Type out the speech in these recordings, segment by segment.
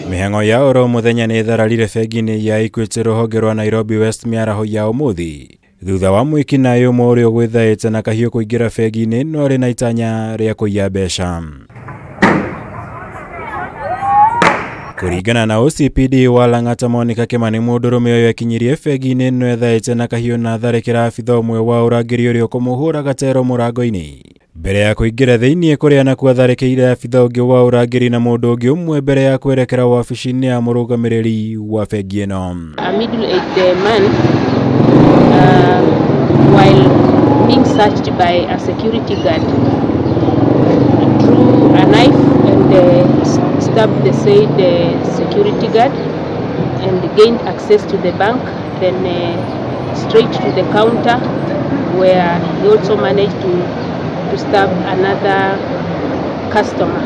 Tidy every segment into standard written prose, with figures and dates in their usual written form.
Mĩhang'o ya oro mũthenya nĩ ĩthararire bengi-inĩ ya Equity rũhonge rwa Nairobi West mĩaraho ya ũmũthĩ thutha wa mwĩkinaĩ ũmwe ũrĩa ũgwĩthaĩte na kahiũ kũingĩra bengi-inĩ no arĩ na itanya rĩa kũiya mbeca. Kũringana na OCPD wa Lang'ata Monica Kimani, mũndũrũme ũyũ ekinyirie bengi-inĩ ĩno ethaĩte na kahiũ na atharĩkĩra abitha ũmwe wa ũrangĩri ũrĩa ũkũmũhũra gatero mũrango-inĩ mbere ya kũingĩra thĩinĩ kũrĩa nakuo atharĩkĩire abitha ũngĩ wa ũrangĩri na mũndũ ũngĩ ũmwe mbere ya kwerekera wabici-inĩ ya mũrũgamĩrĩri wa bengi ĩno. A middle-aged man, while being searched by a security guard, drew a knife and stabbed the said security guard and gained access to the bank, then straight to the counter where he also managed to stab another customer.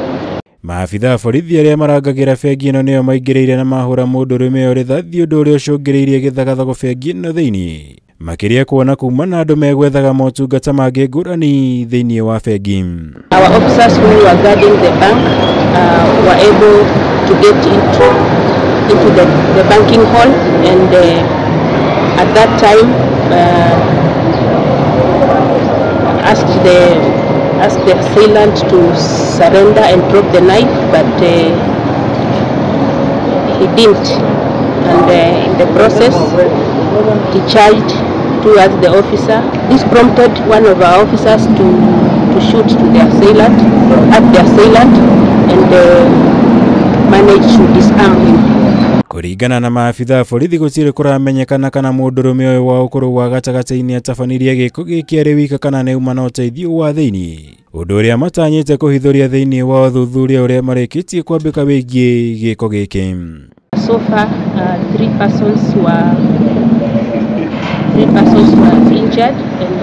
Maabitha a borithi arĩa marangagĩra bengi ĩno nĩo maingĩrĩire na mahũra mũndũrũme ũyũ rithathi, ũndũ ũrĩa ũcũngĩrĩirie gĩthagathago bengi ĩno thĩinĩ, makĩria kuona kuma na andũ megwethaga motungata mangĩ ngũrani thĩinĩ wa bengi. Our officers who were guarding the bank were able to get into the banking hall, and at that time asked the assailant to surrender and drop the knife, but he didn't, and in the process he charged towards the officer. This prompted one of our officers to shoot to the assailant, at the assailant, and managed to disarm him. Kũringana na maabitha a borithi gũtirĩ kũramenyekana kana mũndũrũme ũyũ wa ũkũrũ wa gatagatĩ-inĩ atabanirie gĩko gĩkĩ arĩ wika kana nĩ uma na ũteithio wa thĩinĩ, ũndũ ũrĩa matanyĩte kũhithũria thĩinĩ wa ũthuthuria ũrĩa marĩkĩtie kwambĩka wĩgiĩ gĩko gĩkĩ. So far, three persons were injured and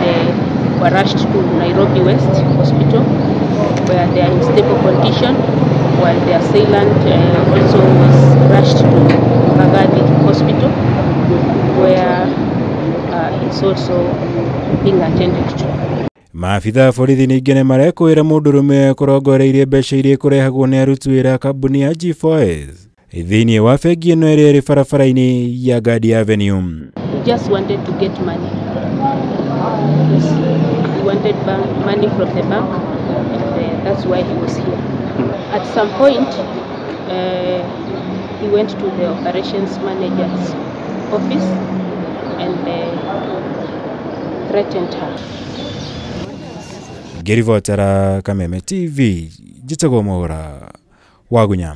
were rushed to Nairobi West Hospital, where they are in stable condition, while the assailant also was rushed to Mbagathi Hospital, where he's also being attended to. Maabitha a borithi ningĩ nĩ marekũĩra mũndũrũme ũyũ kũrongoreirie mbeca iria ikũrehagwo nĩ aruti wĩra a kambuni ya G4S thĩinĩ wa bengi ĩno ĩrĩa ĩrĩ barabara-inĩ ya Gadi Avenue. He just wanted to get money. He wanted money from the bank, and that's why he was here. At some point, he went to the operations manager's office and threatened her. Ngĩribotera Kameme TV, njĩtagwo Mwaura wa Gunya.